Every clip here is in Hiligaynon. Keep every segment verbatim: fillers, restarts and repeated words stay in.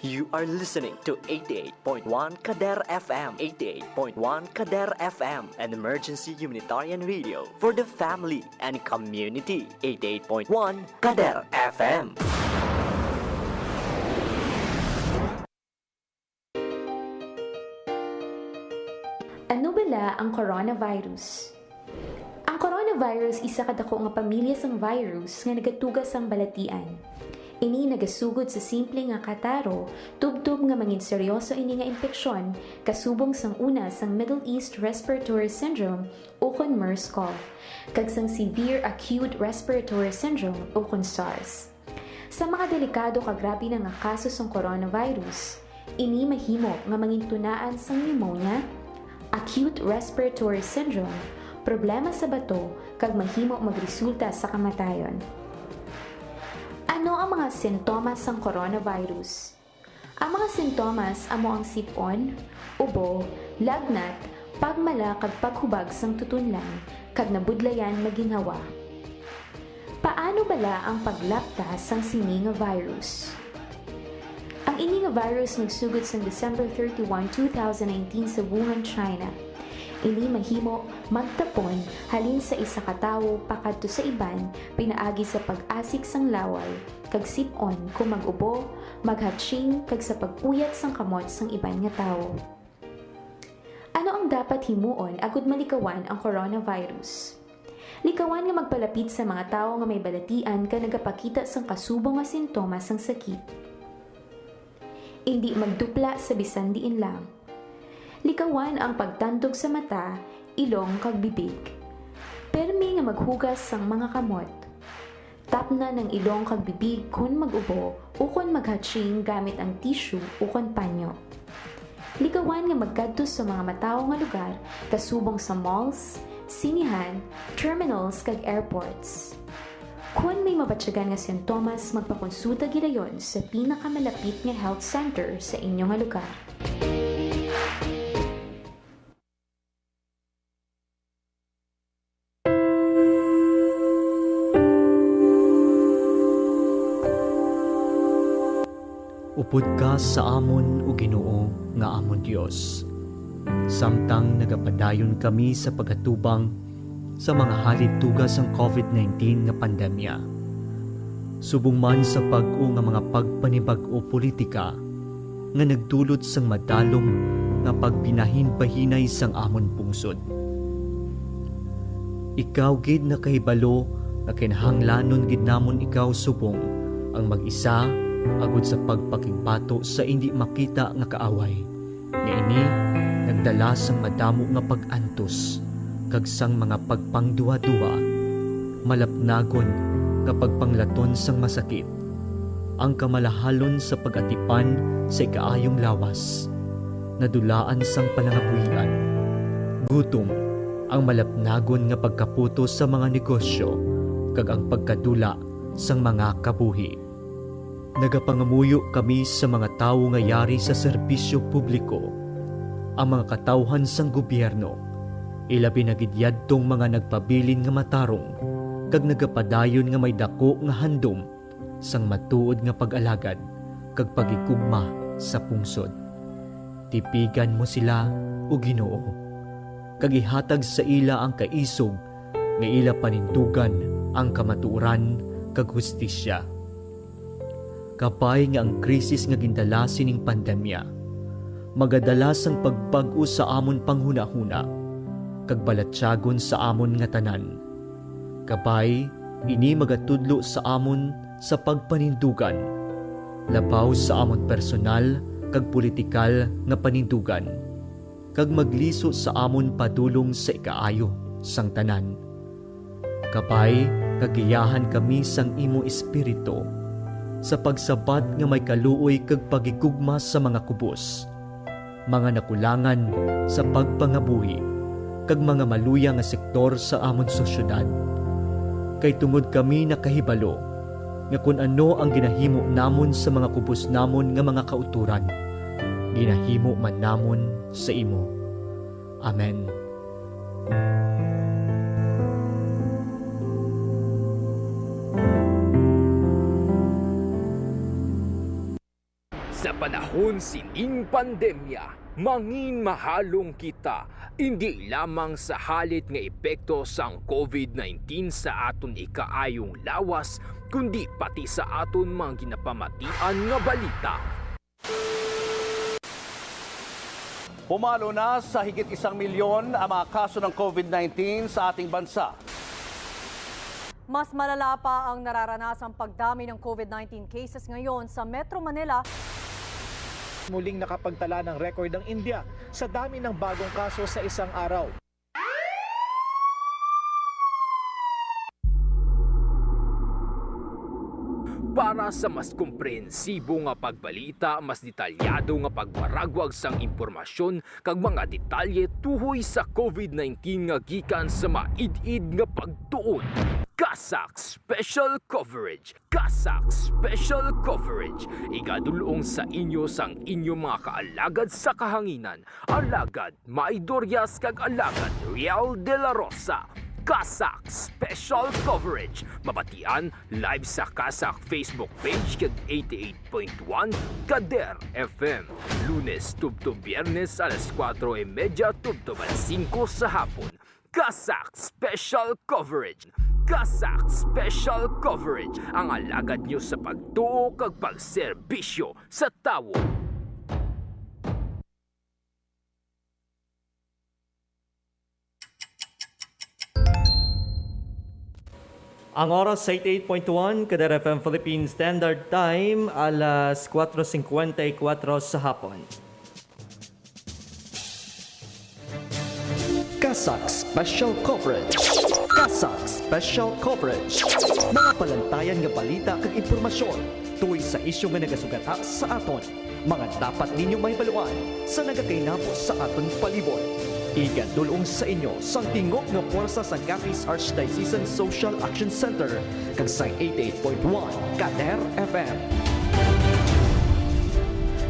You are listening to eighty-eight point one Kader F M. Eighty-eight point one Kader F M, an emergency humanitarian radio for the family and community. Eighty-eight point one Kader F M. Ano bala ang coronavirus? Ang coronavirus isa ka dako nga pamilya sang virus nga nagatuga sang balatian. Ini nagasugod sa simple nga kataro, tubtob nga mangin seryoso ini nga impeksyon, kasubong sang una sang Middle East Respiratory Syndrome ukon MERS-CoV, kag sang Severe Acute Respiratory Syndrome ukon SARS. Sa mga delikado kag grabe na nga kaso sang coronavirus, ini mahimo nga mangintunaan sang pneumonia, acute respiratory syndrome, problema sa bato, kag mahimo magresulta sa kamatayon. Ano ang mga sintomas sang coronavirus? Ang mga sintomas amo ang sip-on, ubo, lagnat, pagmala kag paghubag sang tutonlan, kag nabudlayan nga ginhawa. Paano bala ang paglapta sang sini nga virus? Ang ini nga virus nagsugod sang December thirty-one, two thousand nineteen sa Wuhan, China. Ini mahimo magtapon halin sa isa ka tawo pakadto sa iban pinaagi sa pag-asik sang laway, kag sip-on kon mag-ubo, maghatching, kag sa pag-uyat sang kamot sang iban nga tawo. Ano ang dapat himuon agud malikawan ang coronavirus? Likawan nga magpalapit sa mga tawo nga may balatian kag nagapakita sang kasubong nga sintomas sang sakit. Indi magdupla sa bisan diin lang. Likawan ang pagtandog sa mata, ilong, kag bibig. Permi nga maghugas sang mga kamot. Tapna ang ilong kag bibig kon mag-ubo ukon maghatching gamit ang tissue ukon panyo. Likawan nga magkadto sa mga matawo nga lugar, kasubong sa malls, sinihan, terminals, kag airports. Kon may mabatyagan nga sintomas, magpakonsulta gilayon sa pinakamalapit nga health center sa inyo nga lugar. Upod ka sa amon, O Ginoo, nga amon Dios, samtang nagapadayon kami sa pag-atubang sa mga halituga sang covid nineteen nga pandemya, subong man sa bag-o nga mga pagpanibag-o politika nga nagdulot sang madalom nga pagpinahinbahinay sang amon pungsod. Ikaw gid nakahibalo nga kinahanglanon gid namon ikaw subong ang mag-isa agud sa pagpakigbato sa indi makita nga kaaway, nga ini nagdala sang madamo nga pag-antos kag sang mga pagpangduhaduha, malapnagon nga pagpanglaton sang masakit, ang kamalahalon sa pag-atipan sa ikaayong lawas, nadulaan sang palangabuhian, gutom, ang malapnagon nga pagkaputos sa mga negosyo, kag ang pagkadula sang mga kabuhi. Nagapangamuyo kami sa mga tawo nga yari sa serbisyo publiko, ang mga katawuhan sang gobyerno, ilabi na gid yadtong mga nagpabilin nga matarong kag nagapadayon nga may daku nga handom sang matuod nga pag-alagad kag paghigugma sa pungsod. Tipigan mo sila, O Ginoo, kag ihatag sa ila ang kaisog nga ila panindugan ang kamatuoran kag hustisya. Kabay nga ang krisis nga gindala sining pandemya magadala sang pagbag-o sa amon panghunahuna kag balatyagon sa amon nga tanan. Kabay, ini magatudlo sa amon sa pagpanindugan, labaw sa amon personal kag politikal nga panindugan, kag magliso sa amon padulong sa ikaayo sang tanan. Kabay, nga giyahan kami sang imo Espiritu, sa pagsabat nga may kaluoy kag paghigugma sa mga kubos, mga nakulangan sa pagpangabuhi, kag mga maluya nga sektor sa amon sosyedad. Kay tungod kami nakahibalo nga kon ano ang ginahimo namon sa mga kubos namon nga mga kautoran, ginahimo man namon sa imo. Amen. Sa panahon sining pandemya, mangin mahalong kita, indi lamang sa halit nga epekto sang covid nineteen sa aton ikaayong lawas, kundi pati sa aton mga ginapamatian nga balita. Pumalo na sa higit isang milyon ang mga kaso ng covid nineteen sa ating bansa. Mas malala pa ang nararanasang pagdami ng covid nineteen cases ngayon sa Metro Manila. Muling nakapagtala ng record ang India sa dami ng bagong kaso sa isang araw. Para sa mas komprehensibo nga pagbalita, mas detalyado nga pagwaragwag sang impormasyon kag mga detalye tuhoy sa covid nineteen nga gikan sa maid-id nga pagtuon, CASAC Special Coverage. CASAC Special Coverage, igadul-ong sa inyo sang inyo mga kaalagad sa kahanginan, Alagad May Dorias kag Alagad Riel de la Rosa. CASAC Special Coverage, mabatian live sa CASAC Facebook page kag eighty-eight point one Kader F M, Lunes tubtob Biyernes alas kuwatro y medya tubtob alas singko sa hapon. CASAC Special Coverage. CASAC Special Coverage, ang alagad nyo sa pagtuo kag pagserbisyo sa tawo. Ang oras, eighty-eight point one, Kader F M Philippine Standard Time, alas kuwatro singkwenta y kuwatro sa hapon. CASAC Special Coverage. CASAC Special Coverage. Mga palantayan nga balita kag impormasyon tuhoy sa isyu nga nagasugata sa aton. Mga dapat ninyo mahibaluan sa nagakainabo sa aton palibot. Igadul-ong sa inyo sang tingog nga pwersa sang Capiz Archdiocesan Social Action Center kag sang eighty-eight point one Kader F M.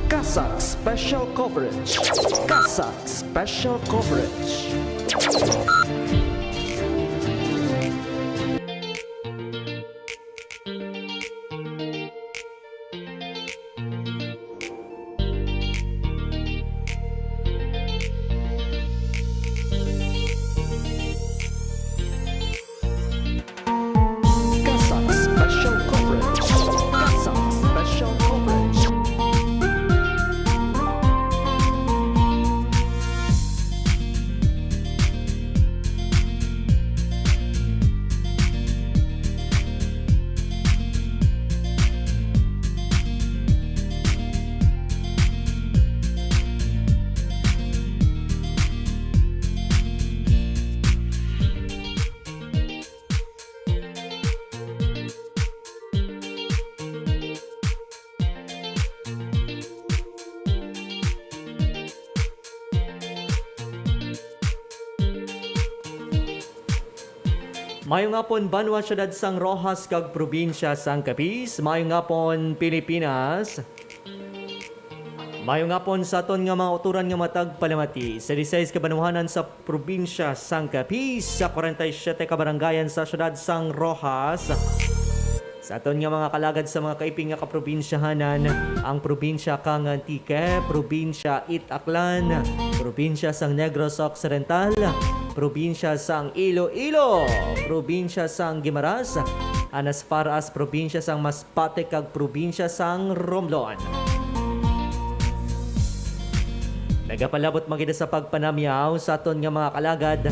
CASAC Special Coverage. CASAC Special Coverage. CASAC Special Coverage. CASAC Special Coverage. Mayong hapon, banwa, siyudad sang Roxas, kag probinsya sang Capiz. Mayong hapon, Pilipinas. Mayong hapon sa aton nga mga uturan nga matag palamati sa disisais ka banwahanan sa probinsya sang Capiz, sa kwarenta y siyete ka barangayan sa siyudad sang Roxas. Sa aton nga mga kalagad sa mga kaiping nga kaprobinsyahanan, ang probinsya kang Antique, probinsya It Aklan, probinsya sang Negros Occidental, probinsya sang Iloilo, probinsya sang Guimaras, and as far as probinsya sang Masbate kag probinsya sang Romblon. Nagapalabot man kita sa pagpanamyaw sa aton nga mga kalagad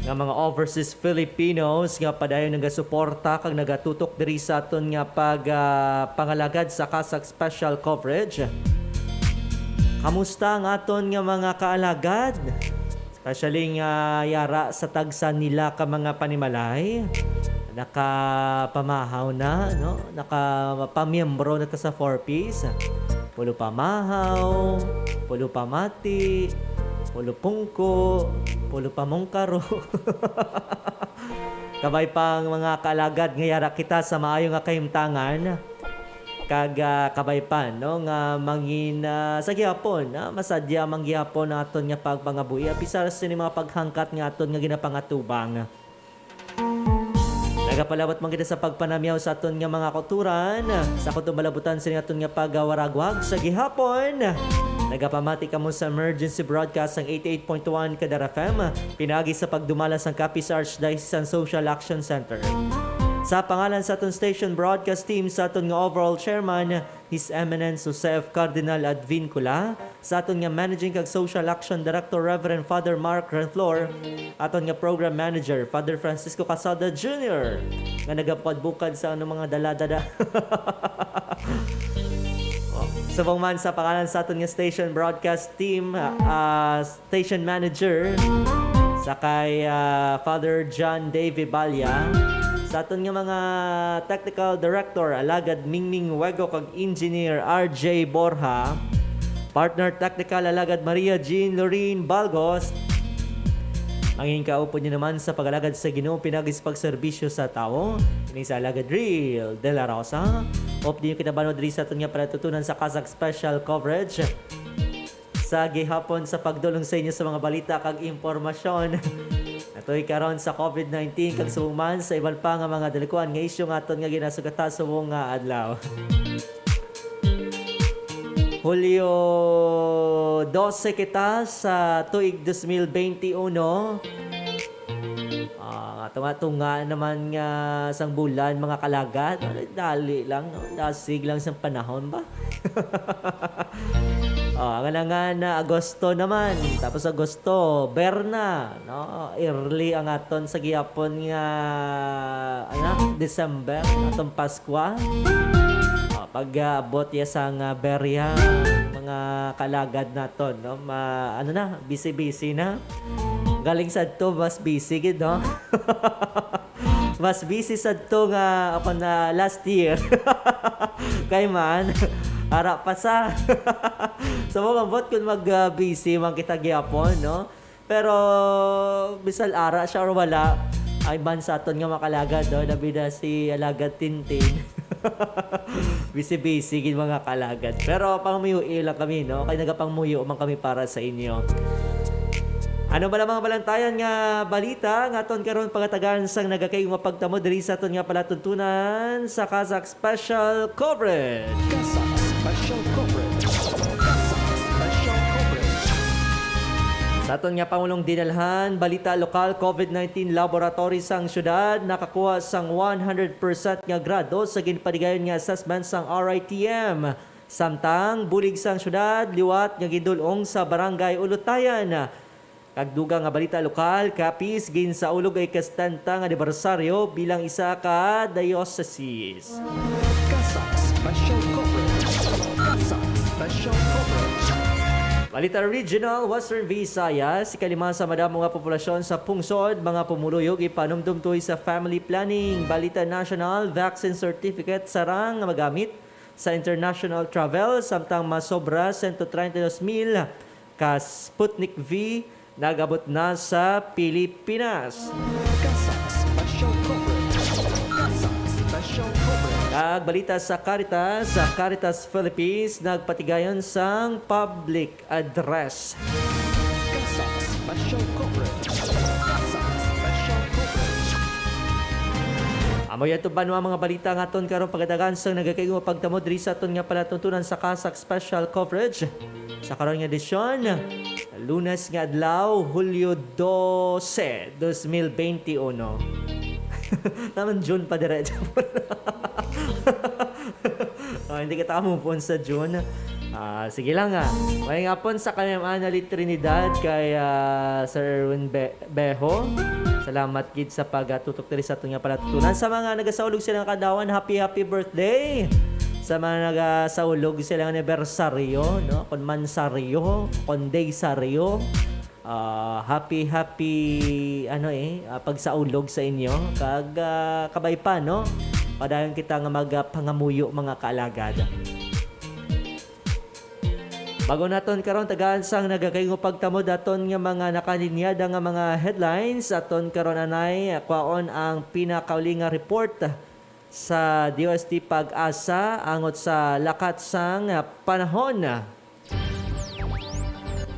nga mga overseas Filipinos nga padayon nagasuporta kag nagatutok diri sa aton nga pag, ah, pangalagad sa CASAC Special Coverage. Kamusta ang aton nga mga kaalagad? Especially nga yara sa tagsa nila ka mga panimalay, nakapamahaw na, no? Nakapamiyembro na ta sa four Ps. Pulo pamahaw, pulo pamati, pulo pungko, pulo pamungkaro. Kabay pa ang mga kaalagad nga yara kita sa maayo nga kahimtangan. Kag, ah, kabay pa, no, nga mangin, ah, sa gihapon, ah, masadya man gihapon ang aton nga pagpangabuhi, apisar sini mga paghangkat nga aton nga ginapangatubang. Nagapalabot man kita sa pagpanamyaw sa aton nga mga kauturan. Sa akon malabutan sa aton nga pagawaragwag sa gihapon, nagapamati kamo sa emergency broadcast sang eighty-eight point one Kadar F M, pinaagi sa pagdumala sang Capiz Archdiocese Social Action Center. Sa pangalan sa aton station broadcast team, sa aton nga overall chairman, His Eminence Joseph Cardinal Advincula, sa aton nga Managing kag Social Action Director, Reverend Father Mark Renflor, aton nga Program Manager, Father Francisco Casada Junior, nga nagabukad-bukad sa ano mga daladada. Oh, subong man sa pangalan sa aton nga station broadcast team, ah, station manager, sa kay, ah, Father John Davy Balya, sa aton nga mga technical director, Alagad Mingming Wego kag Engineer R J Borja, partner technical, Alagad Maria Jean Lorraine Balgos. Mangin kaupod niyo naman sa pag-alagad sa Ginoo pinagis pagserbisyo sa tawo. Ini sa Alagad Real de la Rosa. Upod niyo kita banwa diri sa aton nga palatutunan sa CASAC Special Coverage. Sa gihapon sa pagdulong sa inyo sa mga balita kag impormasyon. Natoy karon sa covid nineteen kag subong man sa iban pa nga mga dalikuan nga isyu nga aton nga ginasugata subong nga adlaw. Hulyo dose kita sa tuig dos mil bente uno. Ah, tunga-tunga naman nga sang bulan, mga kalagad. Dali lang, no? Dasig lang sang panahon ba? Oh, ang alangan na Agosto naman. Tapos Agosto, Berna, no? Early ang aton sa gihapon nga, ano, December, atong Paskwa. Oh, pag-abot ya sang, ah, berya, mga kalagad naton, no? Ma-, ano na, busy-busy na. Galing sadto, mas busy gid, no? Mas busy sadto nga ako na last year. Kay man, ara pa sa. So, mabot kung mag, ah, busy man kita gihapon, no? Pero, bisan ara siya or wala, ay man sa aton nga mga kalagad, no? Labi na si Alagad Tintin. Busy-busy gid, mga kalagad. Pero pangmuyo lang kami, no? Kay nagapangmuyo man kami para sa inyo. Ano ba lang mga balantayan nga balita nga aton karon pagatagan sang nagakaigo nga pagtamo diri sa aton nga palatuntunan sa CASAC Special Coverage? CASAC Special Coverage. CASAC Special Coverage. Sa aton nga pangulong dinalhan, balita lokal, covid nineteen laboratory sang syudad nakakuha sang one hundred percent nga grado sa ginpatigayon nga assessment sang R I T M. Samtang bulig sang syudad liwat nga gindul-ong sa Barangay Ulutayan. Kag dugang nga balita lokal, Capiz ginsaulog ang ika-setenta nga anibersaryo bilang isa ka diocese. CASAC Special Coverage. CASAC Special Coverage. Balita Regional, Western Visayas, ikalima sa madamo nga populasyon sa pungsod, mga pumuluyo gipanumdom tuhoy sa family planning. Balita National, vaccine certificate sarang nga magamit sa international travel, samtang masobra sento treinta y dos mil ka Sputnik V nag-abot na sa Pilipinas. CASAC Special Coverage. CASAC Special Coverage. Kag balita sa Caritas, sa Caritas Philippines nagpatigayon sang public address. CASAC Special Coverage. CASAC Special Coverage. Amo yan to, banwa, mga balita nga aton karon pagkatagan sang nagakaigo nga pagtamo diri sa aton nga palatuntunan sa CASAC Special Coverage. Sa karon nga edisyon, Lunes nga adlaw, Hulyo dose, dos mil bente uno. Naman June pa diretso. Oh, hindi kita ka-move on sa June. Ah, sige lang, ah. May nga pon sa kami, Ma'am Annalie Trinidad, kay, ah, Sir Erwin Be-, Beho. Salamat gid sa pagatutok diri sa aton nga palatutunan. Sa mga nagasaulog sila nga kaadlawan, happy, happy birthday. Sa mga nagasaulog sila nga anibersaryo, no? Kon mansaryo, kon daysaryo. Ah, happy, happy, ano eh, ah, pagsaulog sa inyo. Kag, ah, kabay pa, no? Padayon kita nga magpangamuyo, mga kaalagad. Bago naton karon tagaan sang nagakaigo pagtamod aton nga mga nakalinyada nga mga headlines, aton karon anay kwaon ang pinakauli nga report sa D O S T PAGASA angot sa lakat sang panahon.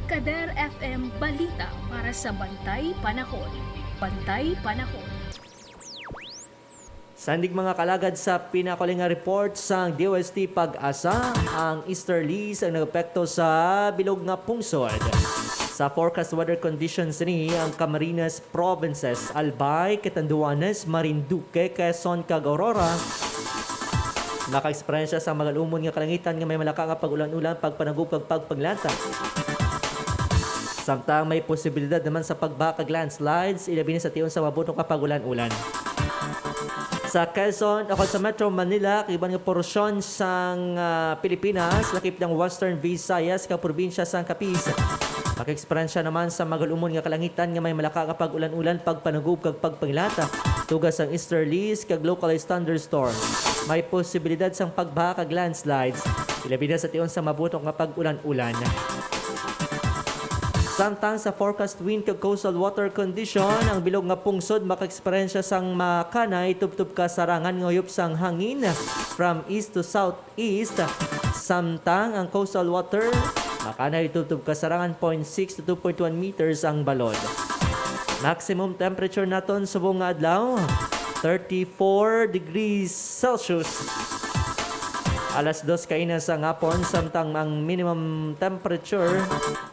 Kader F M Balita para sa Bantay Panahon. Bantay Panahon. Sandig mga kalagad sa pinakuli nga report sang D O S T PAGASA, ang easterlies ang nagepekto sa bilog nga pungsod. Sa forecast weather conditions ni ang Camarines Provinces, Albay, Catanduanes, Marinduque, Quezon, kag Aurora, maka-eksperyensya sa magalumon nga kalangitan nga may malaka nga pag-ulan-ulan, pagpanagub, kag pagpanglata. Samtang may posibilidad naman sa pagbaha kag landslides, ilabi na sa tion sa mabuto nga pag-ulan-ulan. Sa Quezon, ukon sa Metro Manila, kag iban nga porsyon sang, ah, Pilipinas, lakip ng Western Visayas, kag probinsya sang Capiz, maka-eksperyensya naman sa magalumon nga kalangitan nga may malaka nga pag-ulan-ulan, pagpanagub, kag pagpangilata. Tugas ang easterlies kag localized thunderstorm. May posibilidad sang pagbaha kag landslides, ilabi na sa tion sa mabuto nga pag-ulan-ulan. Samtang sa forecast wind kag coastal water condition, ang bilog nga pungsod maka-eksperyensya sang makanay tubtob kasarangan nga huyop sang hangin from east to southeast. Samtang ang coastal water makanay tubtob kasarangan point six to two point one meters ang balod. Maximum temperature naton subong nga adlaw, thirty-four degrees Celsius. Alas dos kaina sa ngapon, samtang ang minimum temperature,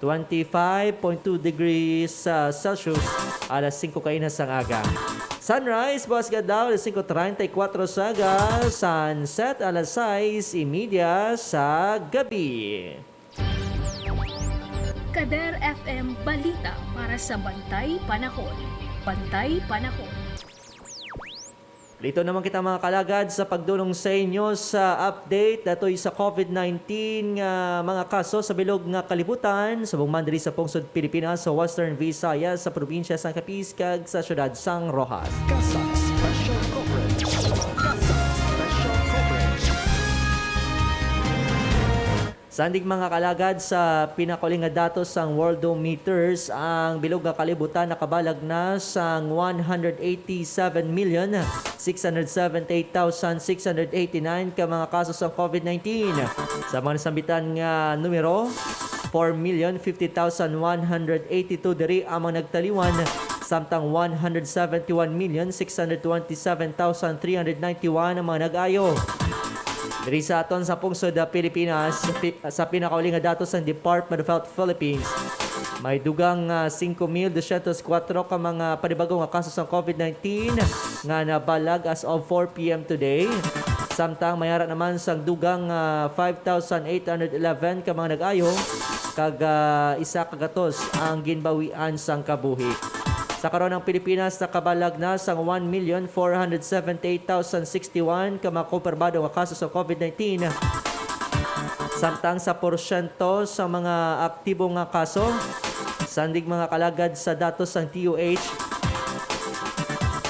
twenty-five point two degrees, ah, Celsius, alas singko kaina sang aga. Sunrise, buwas nga adlaw, alas singko treinta y cuatro sa aga. Sunset, alas sais y media sa gabi. Kader F M Balita para sa Bantay Panahon. Bantay Panahon. Lito naman kita, mga kalagad, sa pagdulong sa inyo sa update datoy sa COVID nineteen nga mga kaso sa bilog nga kalibutan, subong man diri sa pungsod Pilipinas, sa Western Visayas, sa probinsya sang Capiz, kag sa siyudad sang Roxas. CASAC Special Coverage. CASAC Special Coverage. Sandig, mga kalagad, sa pinakuli nga datos sang Worldometers, ang bilog nga kalibutan nakabalag na sang one hundred eighty-seven million six hundred seventy-eight thousand six hundred eighty-nine ka mga kaso sang COVID nineteen. Sa mga nasambitan nga numero, four million fifty thousand one hundred eighty-two diri ang mga nagtaliwan, samtang one hundred seventy-one million six hundred twenty-seven thousand three hundred ninety-one ang mga nag-ayo. Diri sa aton sa pungsod, ah, Pilipinas, pi-, sa pinakauli nga datos sang Department of Health Philippines, may dugang, ah, singko mil dosyentos kuwatro ka mga panibago nga kaso sang COVID nineteen nga nabalag as of four p m today. Samtang may ara naman sang dugang, ah, five thousand eight hundred eleven ka mga nag-ayo, kag, ah, isa ka gatos ang ginbawian sang kabuhi. Sa karon, ang Pilipinas nakabalag na sang one million four hundred seventy-eight thousand sixty-one ka mga kumpirmado nga kaso sa COVID nineteen. Samtang sa porsyento sa mga aktibo nga kaso, sandig, mga kalagad, sa datos sang D O H,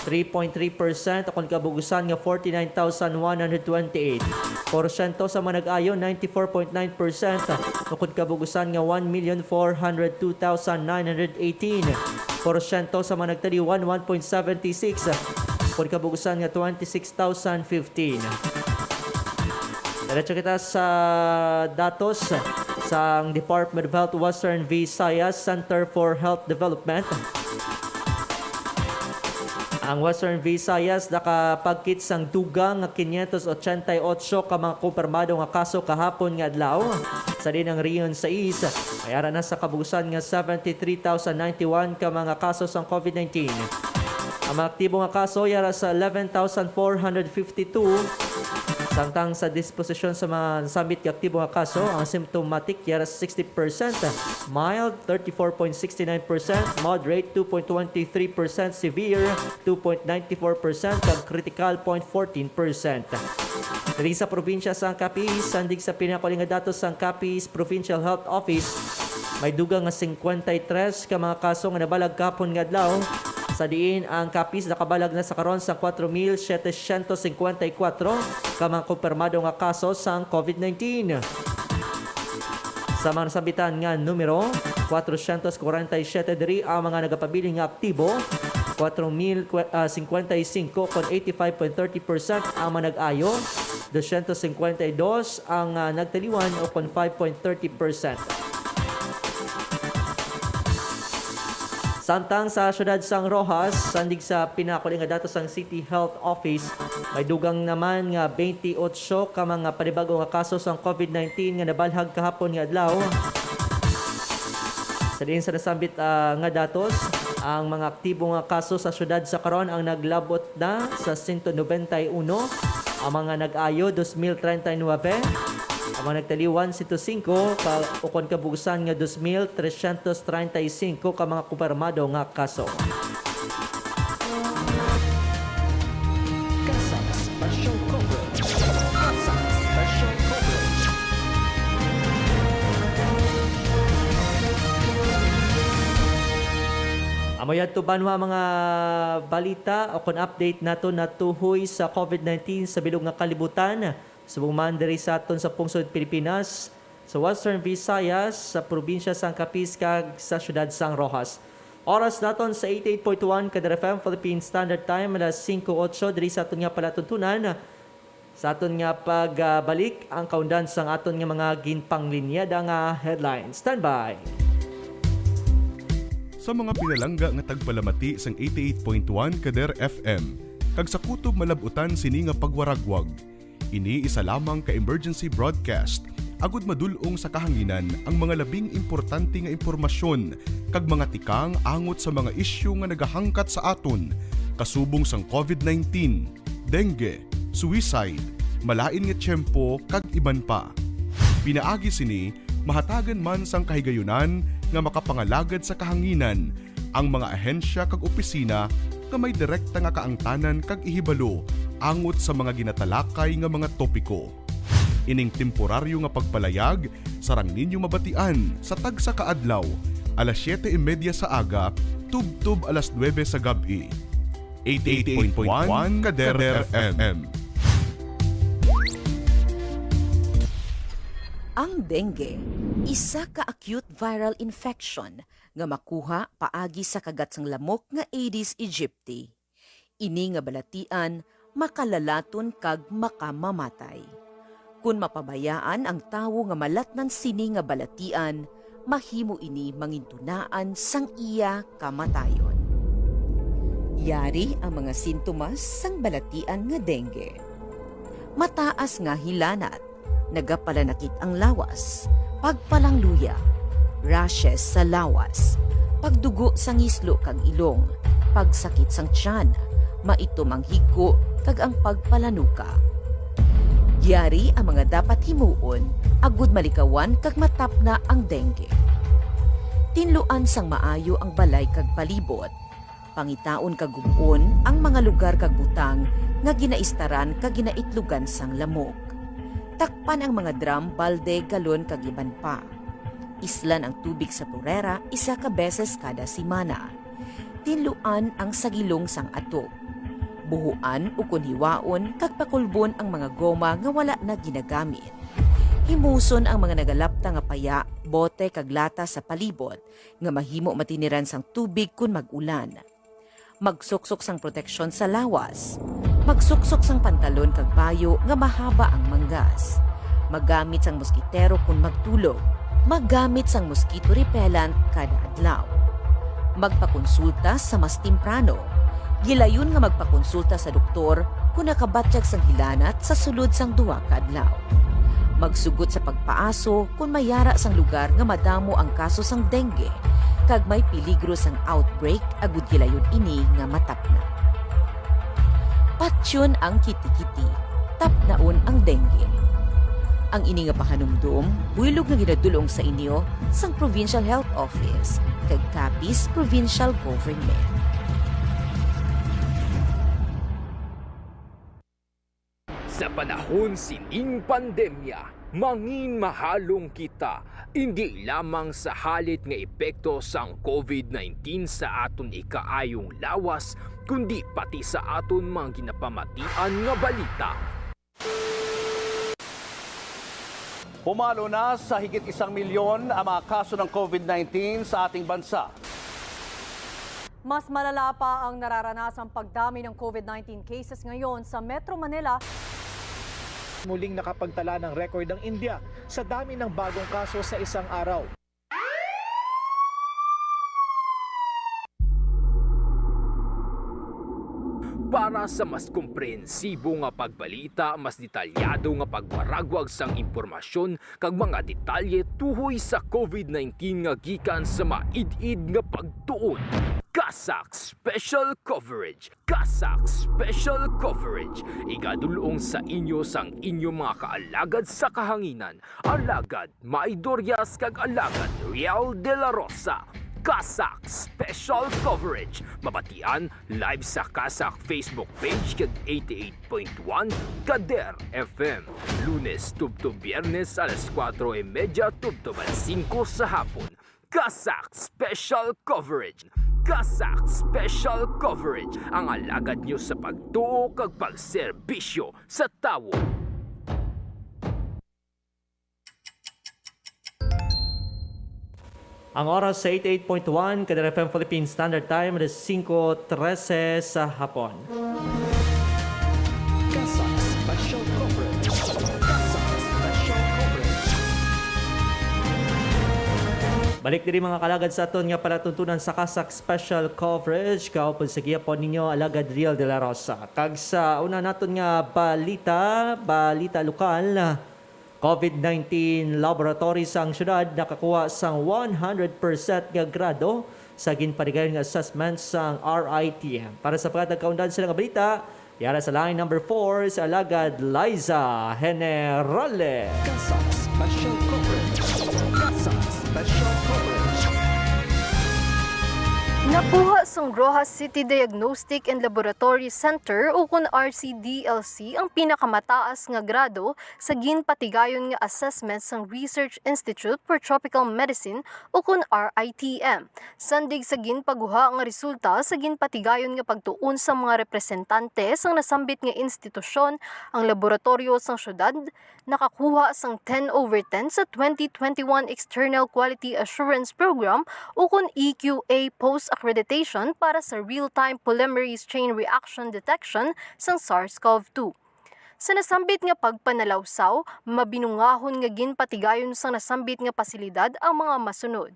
three point three percent, ukon kabugusan nga forty-nine thousand one hundred twenty-eight. Porsyento sa mga nag-ayo, ninety-four point nine percent, ukon kabugusan nga one million four hundred two thousand nine hundred eighteen. Porsyento sa mga nagtaliwan, one point seventy-six, ukon kabugusan nga twenty-six thousand fifteen. Diretso kita sa datos sang Department of Health Western Visayas Center for Health Development. Ang Western Visayas nakapagkit sang dugang nga quinientos ochenta y ocho ka mga kumpirmado nga kaso kahapon nga adlaw. Sa diin ang Region sais, may ara na sa kabugusan nga seventy-three thousand ninety-one ka mga kaso sang COVID nineteen. Ang mga aktibo nga kaso yara sa eleven thousand four hundred fifty-two, samtang sa disposisyon sa mga nasambit nga aktibo nga kaso, ang symptomatic yara sa sixty percent, mild thirty-four point sixty-nine percent, moderate two point twenty-three percent, severe two point ninety-four percent, kag critical point fourteen percent. Diri sa probinsya sang Capiz, sandig sa pinakuli nga datos sang Capiz Provincial Health Office, may dugang nga singkwenta y tres ka mga kaso nga nabalag kahapon nga adlaw, sa diin ang Capiz nakabalag na sa karon sa kwatro mil setecientos singkwenta y kuwatro ka mga kumpirmado nga kaso sang COVID nineteen. Sa mga nasambitan nga numero, kwatro syentos kwarenta y siyete diri ang mga nagapabilin nga aktibo, kwatro mil singkwenta y singko, kon eighty-five point thirty percent ang mga nag-ayo, dosyentos singkwenta y dos ang, ah, nagtaliwan, o kon five point thirty percent. Samtang sa siyudad sang Roxas, sandig sa pinakuli nga datos sang City Health Office, may dugang naman nga twenty-eight ka mga panibago nga kaso sang COVID nineteen nga nabalhag kahapon nga adlaw. Sa diin sa nasambit, ah, nga datos, ang mga aktibo nga kaso sa siyudad sa karon ang naglabot na sa sento noventa y uno, ang mga nag-ayo, dos mil treinta y nuebe, ang mga nagtaliwan, sento singko, ka, ukon kabugusan nga dos mil tresyentos treinta y singko ka mga kumpirmado nga kaso. Kasang Special Coverage. Kasang Special Coverage. Amo yadto, banwa, mga balita o kon update nato natuhoy sa COVID nineteen sa bilog nga kalibutan, subong man diri sa aton sa pungsod Pilipinas, sa Western Visayas, sa probinsya sang Capiz, kag sa siyudad sang Roxas. Oras naton sa eighty-eight point one Kader F M Philippine Standard Time, alas singko otso diri sa aton nga palatuntunan. Sa aton nga pagbalik, ang kaundan sang aton nga mga ginpanglinyada nga headlines. Standby! Sa mga pinalangga nga tagpalamati sang eighty-eight point one Kader F M, kag sa kutob malab-utan sini nga pagwaragwag, ini isa lamang ka emergency broadcast, agud madul-ong sa kahanginan ang mga labing importante nga impormasyon kag mga tikang angot sa mga isyu nga nagahangkat sa aton, kasubong sang COVID nineteen, dengue, suicide, malain nga tiyempo, kag iban pa. Pinaagi sini, mahatagan man sang kahigayunan nga makapangalagad sa kahanginan ang mga ahensya kag opisina nga may direkta nga kaangtanan kag ihibalo angot sa mga ginatalakay nga mga topiko. Ining temporaryo nga pagpalayag sarang ninyo mabatian sa tagsa ka adlaw, alas siyete y media sa aga tubtob alas nuebe sa gab-i. Eighty-eight point one Kader F M. Ang dengue, isa ka acute viral infection nga makuha paagi sa kagat sang lamok nga Aedes aegypti. Ini nga balatian makalalaton kag makamamatay. Kon mapabayaan ang tawo nga malatnan sini nga balatian, mahimo ini mangintunaan sang iya kamatayon. Yari ang mga sintomas sang balatian nga dengue. Mataas nga hilanat, nagapalanakit ang lawas, pagpalangluya, rashes sa lawas, pagdugo sa ngislo kag ilong, pagsakit sang tiyan, maitom ang higko, kag ang pagpalanuka. Yari ang mga dapat himuon agud malikawan kag matapna ang dengue. Tinluan sang maayo ang balay kag palibot. Pangitaon kag gub-on ang mga lugar kag butang nga ginaistaran kag ginaitlugan sang lamok. Takpan ang mga drum, balde, galon, kag iban pa. Islan ang tubig sa turera isa ka beses kada semana. Tinluan ang sagilong sang atop. Buhuan ukon hiwaon kag pakulbon ang mga goma nga wala na ginagamit. Himuson ang mga nagalapta nga paya, bote, kag lata sa palibot nga mahimo matiniran sang tubig kon mag-ulan. Magsuksok sang proteksyon sa lawas. Magsuksok sang pantalon kag bayo nga mahaba ang manggas. Maggamit sang moskitero kon magtulog. Maggamit sang mosquito repellent kada adlaw. Magpakonsulta sa mas temprano. Gilayon nga magpakonsulta sa doktor kon nakabatyag sang hilanat sa sulod sang duha ka adlaw. Magsugot sa pagpaaso kon may yara sang lugar nga madamo ang kaso sang dengue kag may peligro sang outbreak agud gilayon ini nga matapna. Patyon ang kitikiti, tapnaon ang dengue. Ang ini nga pahanumdom buylog nga ginadul-ong sa inyo sang Provincial Health Office kag Capiz Provincial Government. Sa panahon sining pandemya, mangin mahalong kita, indi lamang sa halit nga epekto sang COVID nineteen sa aton ikaayong lawas, kundi pati sa aton mga ginapamatian nga balita. Pumalo na sa higit isang milyon ang mga kaso ng COVID nineteen sa ating bansa. Mas malala pa ang nararanasang pagdami ng COVID nineteen cases ngayon sa Metro Manila. Muling nakapagtala ng record ang India sa dami ng bagong kaso sa isang araw. Para sa mas komprehensibo nga pagbalita, mas detalyado nga pagwaragwag sang impormasyon kag mga detalye tuhoy sa COVID nineteen nga gikan sa maid-id nga pagtuon, CASAC Special Coverage. CASAC Special Coverage, igadul-ong sa inyo sang inyo mga kaalagad sa kahanginan, Alagad May Dorias kag Alagad Riel de la Rosa. CASAC Special Coverage, mabatian live sa CASAC Facebook page kag eighty-eight point one Kader F M, Lunes tubtob Biyernes alas kuwatro y medya tubtob alas singko sa hapon. CASAC Special Coverage. CASAC Special Coverage, ang alagad nyo sa pagtuo kag pagserbisyo sa tawo. Ang oras sa eighty-eight point one Kader F M Philippine Standard Time, alas singko trese sa hapon. CASAC Special Coverage. CASAC Special Coverage. Balik diri, mga kalagad, sa aton nga palatuntunan sa CASAC Special Coverage. Kaupod sa gihapon ninyo, Alagad Riel de la Rosa. Kag sa una naton nga balita, balita lokal, COVID nineteen laboratory sang syudad nakakuha sang one hundred percent nga grado sa ginpatigayon nga assessment sang R I T M. Para sa paghatag kaundan sila nga balita, yara sa line number four, si Alagad Liza Generale. CASAC Special Coverage. CASAC Special Coverage. Nakuha sang Roxas City Diagnostic and Laboratory Center, ukon R C D L C, ang pinakamataas nga grado sa ginpatigayon nga assessment sang Research Institute for Tropical Medicine, ukon R I T M. Sandig sa ginpaguha nga resulta sa ginpatigayon nga pagtuon sa mga representante sang nasambit nga institusyon, ang laboratoryo sang syudad nakakuha sang ten over ten sa twenty twenty-one External Quality Assurance Program, ukon E Q A post-accreditation para sa real-time polymerase chain reaction detection sang SARS-CoV two. Sa nasambit nga pagpanalawsaw, mabinungahon nga ginpatigayon sang nasambit nga pasilidad ang mga masunod: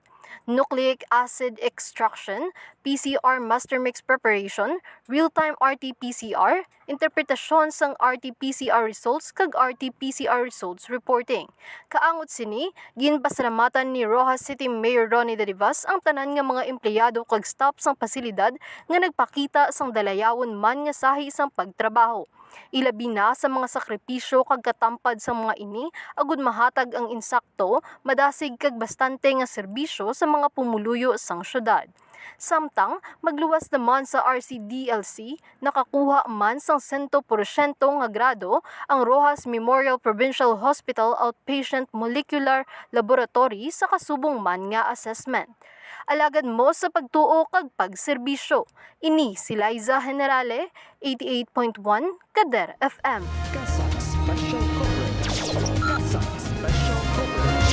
nucleic acid extraction, P C R master mix preparation, real-time R T P C R, interpretasyon sang R T P C R results, kag R T P C R results reporting. Kaangot sini, ginpasalamatan ni Roxas City Mayor Ronnie Dadivas, ang tanan nga mga empleyado kag staff sang pasilidad nga nagpakita sang dalayawon man nga sahi sang pagtrabaho. Ilabi na sa mga sakripisyo kag katampad sang mga ini, agud mahatag ang insakto, madasig kag bastante nga serbisyo sa mga pumuluyo sang syudad. Samtang, magluwas naman sa R C D L C, nakakuha man sang sento porsyento nga grado ang Roxas Memorial Provincial Hospital Outpatient Molecular Laboratory sa kasubong man nga assessment. Alagad mo sa pagtuo kag pagserbisyo. Ini si Liza Generale, eighty-eight point one Kader F M. CASAC Special Coverage. CASAC Special Coverage.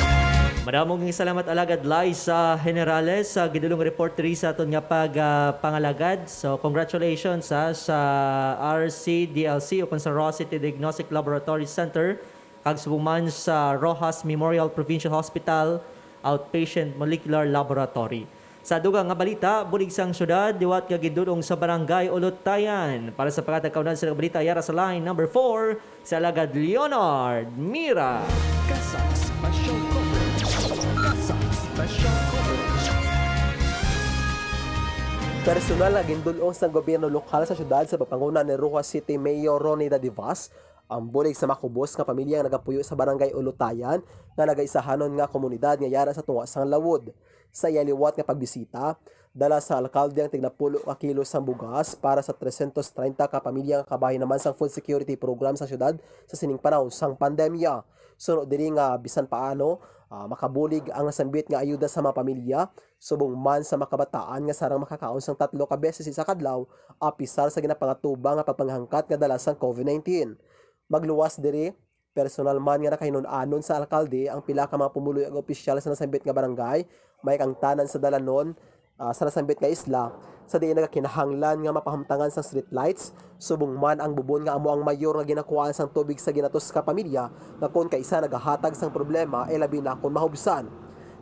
Madamo nga salamat, Alagad Liza Generale, sa gidulong report diri sa aton nga pag, ah, pangalagad. So, congratulations, ha, sa R C D L C o kung sa Roxas City Diagnostic Laboratory Center, kag subong man sa Roxas Memorial Provincial Hospital Outpatient Molecular Laboratory. Sa dugang nga balita, bulig sang syudad, liwat nga gindul-ong sa Barangay Ulutayan. Para sa paghatag kaundan sa balita, yara sa line number four, si Alagad Leonard Mira. CASAC Special Coverage. CASAC Special Coverage. Personal nga gindul-ong sang gobyerno lokal sa syudad sa pagpanguna ni Roxas City Mayor Ronnie Dadivas ang bulig sa makubos nga pamilya nga nagapuyo sa Barangay Ulutayan nga nagaisahanon nga komunidad nga yara sa tunga sang Lawod. Sa iya liwat nga pagbisita, dala sa alkalde ang tignapulo ka kilo sang bugas para sa trescientos treinta ka pamilya nga kabahin naman sang food security program sa syudad sa sining panahon sang pandemya. Suno diri nga bisan paano, ah, makabulig ang nasambit nga ayuda sa mga pamilya, subong man sa mga kabataan nga sarang makakaon sang tatlo ka beses sa kadlaw, apisar sa ginapangatuba nga pagpanghangkat nga dala sang COVID nineteen. Magluwas diri, personal man nga nakahinun-anon sa alkalde ang pila ka mga pumuluyo ag opisyal sa nasambit nga barangay, may kang tanan sa dalanon, ah, sa nasambit nga isla, sa diin nagakinahanglan nga mapahamtangan sang street lights, subong man ang bubon nga amo ang mayor nga ginakuhaan sang tubig sa ginatos ka pamilya, nga kon kaisa nagahatag sang problema, ilabi na kon mahubsan.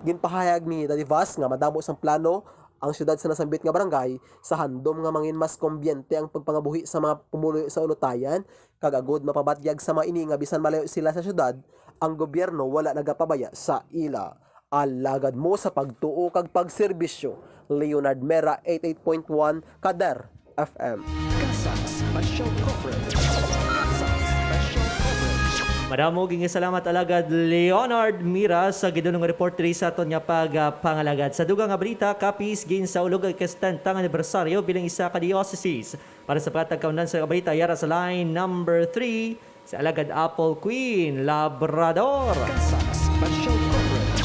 Ginpahayag ni Dadivas nga madamo sang plano ang siyudad sa nasambit nga barangay sa handom nga mangin mas kumbiyente ang pagpangabuhi sa mga pumuluyo sa Ulutayan, kag agud mapabatyag sa mga ini nga bisan malayo sila sa siyudad, ang gobyerno wala nagapabaya sa ila. Alagad mo sa pagtuo kag pagserbisyo. Leonard Mera, eighty-eight point one Kader F M. Kasang Special Coverage. Kasang Special Coverage. Madamo gid nga salamat, Alagad Leonard Mira, sa gidulong report diri sa aton nga pagpangalagad. Sa dugang nga balita, Capiz ginsaulog ang ikasententa nga anibersaryo bilang isa ka diocese. Para sa paghatag kaundan sa balita, yara sa line number three, si Alagad Apple Queen Labrador. Kasang Special Coverage.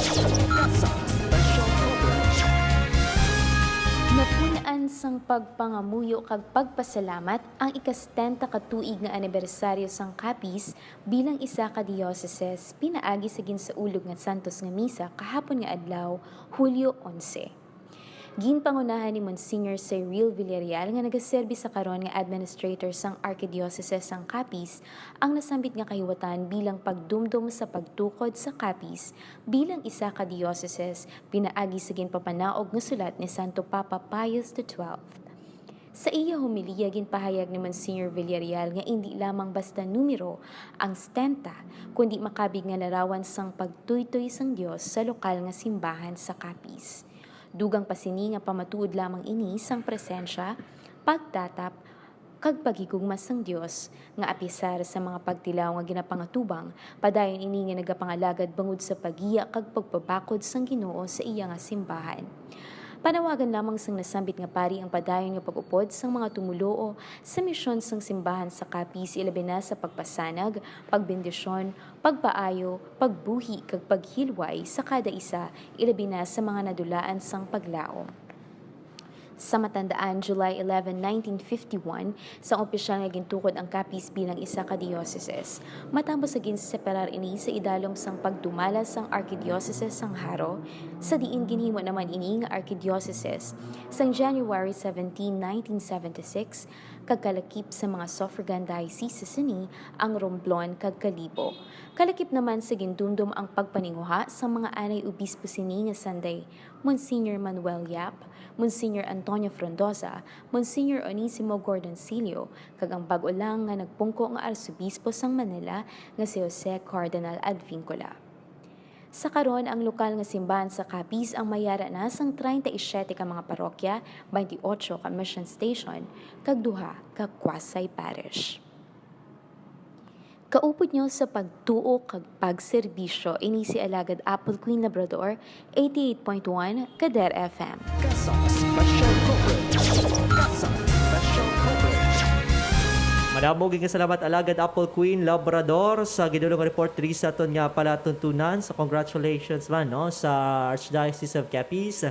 Kasang Special Coverage. Napun-an sang pagpangamuyo kag pagpasalamat ang ikasetenta ka tuig nga anibersaryo sang Capiz bilang isa ka diocese pinaagi sa ginsaulog nga Santos nga Misa kahapon nga adlaw, Hulyo onse. Ginpangunahan ni Monsignor Cyril Villarreal, nga nagaserbi sa karon nga administrator sang Arkidiocese sang Capiz, ang nasambit nga kahiwatan bilang pagdumdom sa pagtukod sa Capiz bilang isa ka diocese pinaagi sa ginpapanaog nga sulat ni Santo Papa Pius the twelfth. Sa iya homilya, ginpahayag ni Monsignor Villarreal nga indi lamang basta numero ang setenta, kundi makabig nga larawan sang pagtuytoy sang Dios sa lokal nga simbahan sa Capiz. Dugang pa sini nga pamatuod lamang ini sang presensya, pagtatap, kag paghigugma sang Dios, nga apisar sa mga pagtilaw nga ginapangatubang, padayon ini nga nagapangalagad bangod sa paggiya kag pagpabakod sang Ginoo sa iya nga simbahan. Panawagan lamang sang nasambit nga pari ang padayon nga pag-upod sang mga tumuluo sa misyon sang simbahan sa Capiz, ilabi na sa pagpasanag, pagbendisyon, pagpaayo, pagbuhi, kag paghilway sa kada isa, ilabi na sa mga nadulaan sang paglaom. Sa matandaan, July eleven, nineteen fifty-one, sang opisyal nga gintukod ang Capiz bilang isa ka diocese. Matapos sa ginseparar ini sa idalom sang pagdumala sang Arkidiocese sang Jaro, sa diin ginhimo naman ini nga Arkidiocese sang January seventeen, nineteen seventy-six, kag kalakip sa mga suffragan dioceses sini ang Romblon kag Kalibo. Kalakip naman sa gindumdom ang pagpaninguha sa mga anay obispo sini nga sanday Monsignor Manuel Yap, Monsignor Antonio Frondoza, Monsignor Onesimo Gordonsillo, kag ang bag-o lang nga nagpungko nga Arsobispo sang Manila nga si Jose Cardinal Advincula. Sa karon, ang lokal nga simbahan sa Capiz ang may yara na sang treinta y siete ka mga parokya, twenty-ocho ka mission station, kag duha ka quasi-parish. Kaupod nyo sa pagtuo kag pagserbisyo, ini si Alagad Apple Queen Labrador, eighty-eight point one Kader F M. Kasang Special Coverage. Kasang Special Coverage. Madamo gid nga salamat, Alagad Apple Queen Labrador, sa gidulong report diri sa aton nga palatuntunan. So, congratulations man, no, sa Archdiocese of Capiz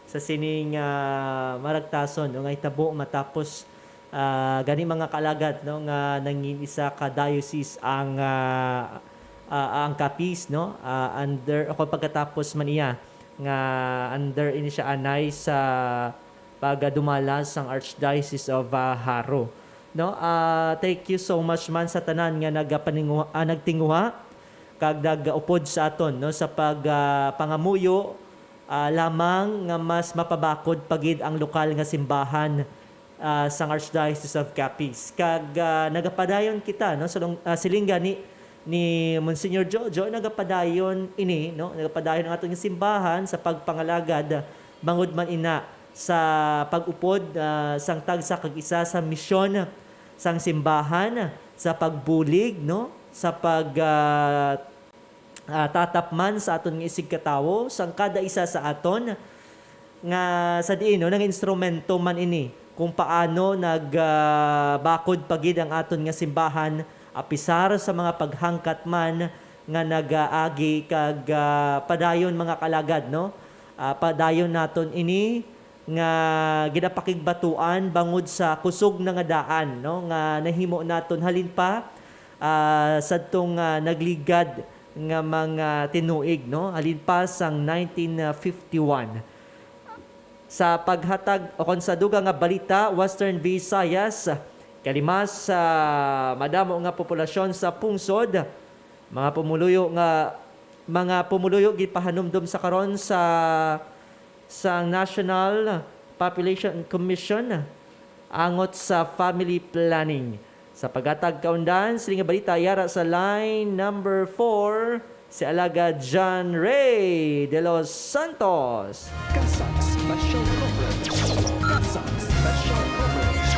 sa sining, ah, maragtason, no, nga hitabo matapos, ah, gani mga kaalagad, no, nga nangin isa ka diocese ang, ah, ah, ang Capiz, no, ah, under, o kung pagkatapos man iya nga under ini siya anay sa pagdumala sang Archdiocese of, ah, Jaro. No, ah, thank you so much man sa tanan nga nagapaninguha, ah, nagtinguha kag nagaupod sa aton, no, sa pag, ah, pangamuyo, ah, lamang nga mas mapabakod pa gid ang lokal nga simbahan, ah, sang Archdiocese of Capiz. Kag, ah, nagapadayon kita, no, sa lung-, ah, siling gani ni Monsignor Jojo, nagapadayon ini, no, nagapadayon ang aton simbahan sa pagpangalagad, bangod man ina sa pag-upod, ah, sang tagsa kag isa sa misyon sang simbahan, sa pagbulig, no, sa pag, ah, ah, tatap man sa aton nga isigkatawo, sang kada isa sa aton, nga sa diin, no, nag-instrumento man ini kung paano nag, ah, bakod pa gid ang aton nga simbahan, apisar sa mga paghangkat man nga nagaagi kag, ah, padayon, mga kalagad, no? Ah, padayon naton ini nga ginapakigbatuan bangod sa kusog na nga daan, no, nga nahimo naton halin pa, ah, sadtong, ah, nagligad nga mga tinuig, no, halin pa sang nineteen fifty-one. Sa paghatag o kon sa dugang nga balita, Western Visayas, kalimas sa madamo nga populasyon sa pungsod, mga pumuluyo nga, mga pumuluyo gipahanumdom sa karon sa sang National Population Commission angot sa family planning. Sa paghatag kaundan sini nga balita, yara sa line number four, si Alagad John Ray de los Santos. CASAC Special Coverage. CASAC Special Coverage.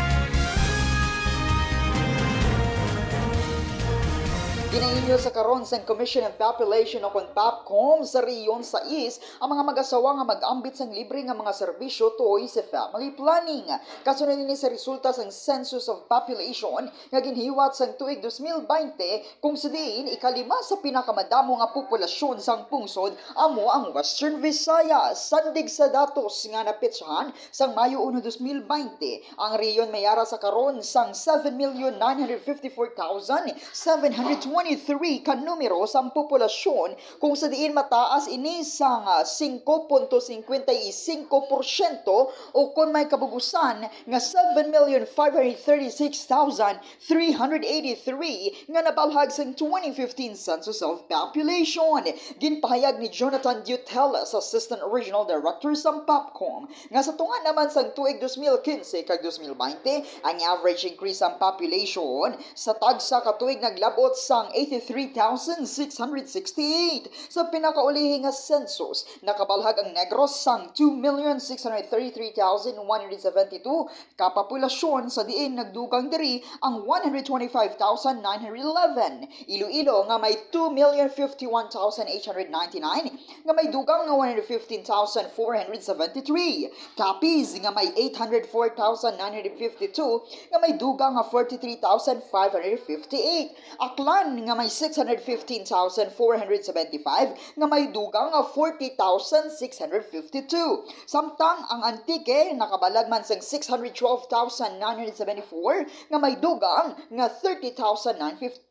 Ginainyo sa karon sang Commission on Population o kon POPCOM sa Rehiyon sais ang mga mag-asawa nga mag-ambit sang libre nga mga serbisyo tuoy sa family planning. Kasunod ini sa resulta sang Census of Population nga ginhiwat sang tuig dos mil baynte, kung sa diin ikalima sa pinakamadamo nga populasyon sang pungsod amo ang Western Visayas. Sandig sa datos nga napetsahan sang Mayo uno, dos mil baynte, ang rehiyon may ara sa karon sang seven million nine hundred fifty-four thousand seven hundred twenty-three ka numero sang populasyon, kung sa diin mataas ini sang, ah, singko punto singkwenta y singko porsyento, o kon may kabugusan nga seven million five hundred thirty-six thousand three hundred eighty-three nga nabalhag sang twenty fifteen Census of Population. Ginpahayag ni Jonathan Duteles, Assistant Regional Director sang POPCOM, nga sa tunga naman sang tuig dos mil kinse kag dos mil baynte, ang average increase sang population sa tagsa ka tuig naglab-ot sang eighty-three thousand six hundred sixty-eight. Sa pinakaulihi nga census, nakabalhag ang Negros sang two million six hundred thirty-three thousand one hundred seventy-two ka populasyon, sa diin nagdugang diri ang one hundred twenty-five thousand nine hundred eleven, Iloilo nga may two million fifty-one thousand eight hundred ninety-nine, nga may dugang nga one hundred fifteen thousand four hundred seventy-three, Capiz nga may eight hundred four thousand nine hundred fifty-two, nga may dugang nga forty-three thousand five hundred fifty-eight, Aklan nga may six hundred fifteen thousand four hundred seventy-five, nga may dugang nga forty thousand six hundred fifty-two. Samtang ang Antique nakabalag man sang six hundred twelve thousand nine hundred seventy-four, nga may dugang nga thirty thousand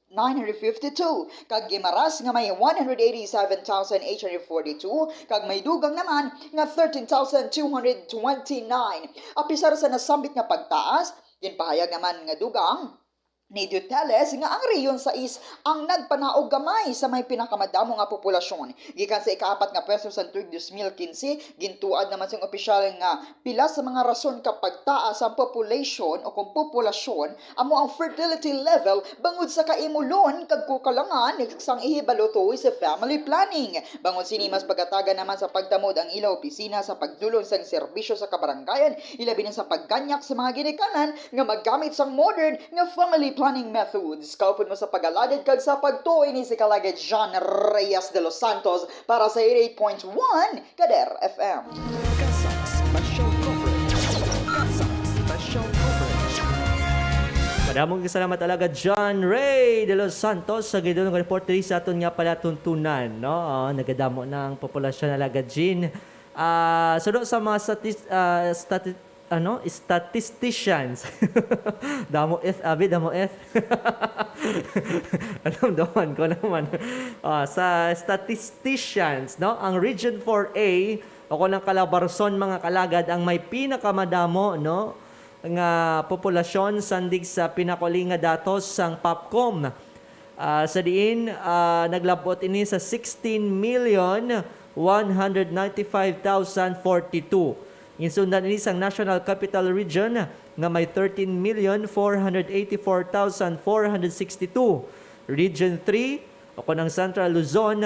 nine hundred fifty-two, kag Guimaras nga may one hundred eighty-seven thousand eight hundred forty-two, kag may dugang naman nga thirteen thousand two hundred twenty-nine. Apisar sa nasambit nga pagtaas, ginpahayag naman nga dugang ni Duteles nga ang Rehiyon sais ang nagpanaog gamay sa may pinakamadamo nga populasyon. Gikan sa ikaapat nga pwesto sang tuig dos mil kinse, gintuad naman sang opisyal nga pila sa mga rason ka pagtaas sang population o kung populasyon amo ang fertility level bangod sa kaimulon kag kakulangan sang ihibalo tuoy sa family planning. Bangod sini, mas pagatagan naman sa pagtamod ang ila opisina sa pagdulong sang serbisyo sa kabarangayan, ilabi na sa pagganyak sa mga ginikanan nga maggamit sang modern nga family planning methods. Kaupod mo sa pag-alagad kag sa pagtuo, ini si Kalagad John Reyes de los Santos para sa eighty-eight point one Kader F M. CASAC Special Coverage. CASAC Special Coverage. Madamong salamat, Alagad John Ray de los Santos, sa gidulong report diri sa aton nga palatuntunan, no? Ah, nagadamo na ang populasyon, Alagad Jean. Ah, suno sa mga statis-, ah, stati-, ano, statisticians. Damo F, abi, damo F. Alam, daman ko naman. Ah, sa statisticians, no? Ang Region four A, o kung ang Calabarzon, mga kalagad, ang may pinakamadamo, no, nga populasyon sandig sa pinakuli nga datos sang POPCOM. Ah, sa diin, ah, naglab-ot ini sa sixteen million one hundred ninety-five thousand forty-two. Ginsundan ini sang National Capital Region nga may thirteen million four hundred eighty-four thousand four hundred sixty-two. Region three, o kon ang Central Luzon,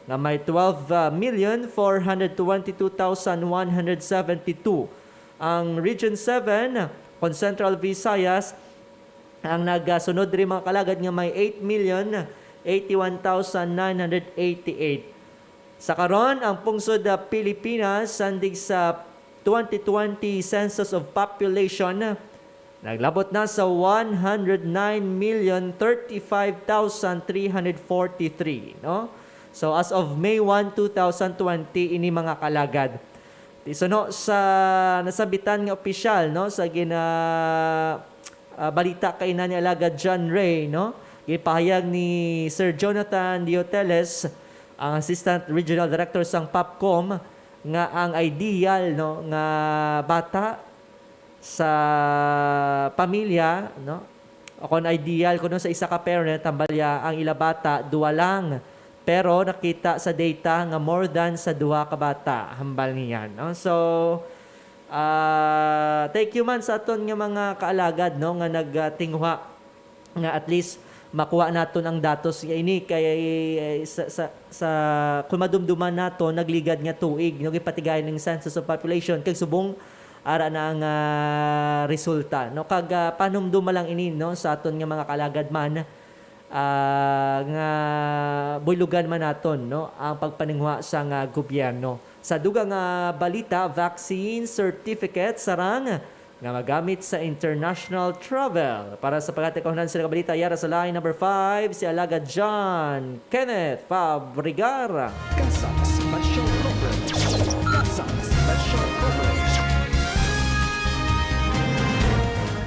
nga may twelve million four hundred twenty-two thousand one hundred seventy-two. Ang Region seven, kon Central Visayas, ang nagasunod diri, mga kalagad, nga may eight million eighty-one thousand nine hundred eighty-eight. Sa karon, ang pungsod, ah, Pilipinas, sandig sa twenty twenty Census of Population, naglabot na sa one hundred nine million thirty-five thousand three hundred forty-three, no? So, as of May one, two thousand twenty, ini, mga kalagad. Di suno sa nasabitan nga opisyal, no, sa gina-, ah, balita kaina ni Alagad John Ray, no? Gipahayag ni Sir Jonathan Dioteles, ang Assistant Regional Director sang POPCOM, nga ang ideal, no, nga bata sa pamilya, no? O kon ideal kuno sa isa ka parent, ang balya, ang ila bata, duha lang, Pero nakita sa data nga more than sa duha ka bata hambal niyan, no? So, ah, thank you man sa aton nga mga kaalagad, no, nga nagtinguha nga at least makuha naton ang datos nga ini kay, eh, sa, sa, sa, kung madumduman nato, nagligad nga tuig, no, gipatigayon ning Census of Population kag subong ara na ang, ah, resulta, no? Kag, ah, panumduma lang ini, no, sa aton nga mga kaalagad man, ah, nga buylogan man naton, no, ang pagpaninguha sang gobyerno. Sa dugang nga balita, vaccine certificate sarang nga magamit sa international travel. Para sa paghatag kahunan sa balita, yara sa line number five, si Alagad John Kenneth Fabregar. CASAC Special Coverage. CASAC Special Coverage.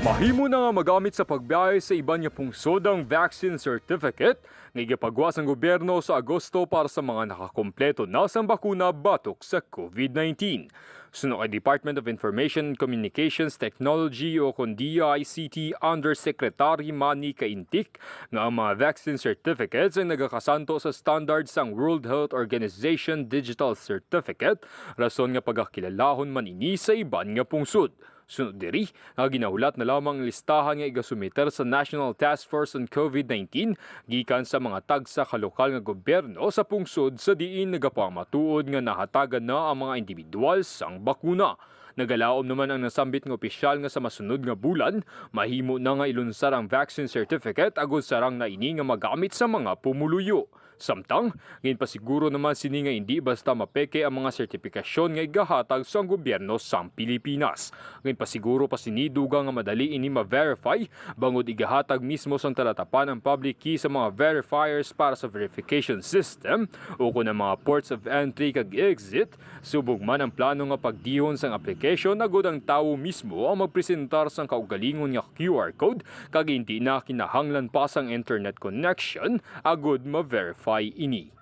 Mahimo na nga magamit sa pagbiyahe sa iban nga pungsod ang vaccine certificate nga igapagawa sang gobyerno sa Agosto para sa mga nakakompleto na sang bakuna batok sa COVID nineteen. Suno kay Department of Information and Communications Technology o kon D I C T Undersecretary Manny Caintic nga ang mga vaccine certificates ay nagakasanto sa standard sang World Health Organization Digital Certificate, rason nga pagakilalahon man ini sa iban nga pungsod. Sunod diri, nga ginahulat na lamang ang listahan nga igasumiter sa National Task Force on COVID nineteen gikan sa mga tagsa ka lokal nga gobyerno sa pungsod sa diin nagapamatuod nga nahatagan na ang mga individual sang bakuna. Nagalaom naman ang nasambit nga opisyal nga sa masunod nga bulan, mahimo na nga ilunsar ang vaccine certificate agud sarang na ini nga magamit sa mga pumuluyo. Samtang, ginpasiguro naman sini nga indi basta mapeke ang mga sertipikasyon nga igahatag sang gobyerno sang Pilipinas. Ginpasiguro pa sini dugang nga madali ini ma-verify, bangod igahatag mismo sang talatapan ang public key sa mga verifiers para sa verification system, ukon ang mga ports of entry kag exit, subong man ang plano nga pagdihon sang application, agud ang tawo mismo ang magpresentar sang kaugalingon nga Q R code, kag indi na kinahanglan pa sang internet connection agud ma-verify ini.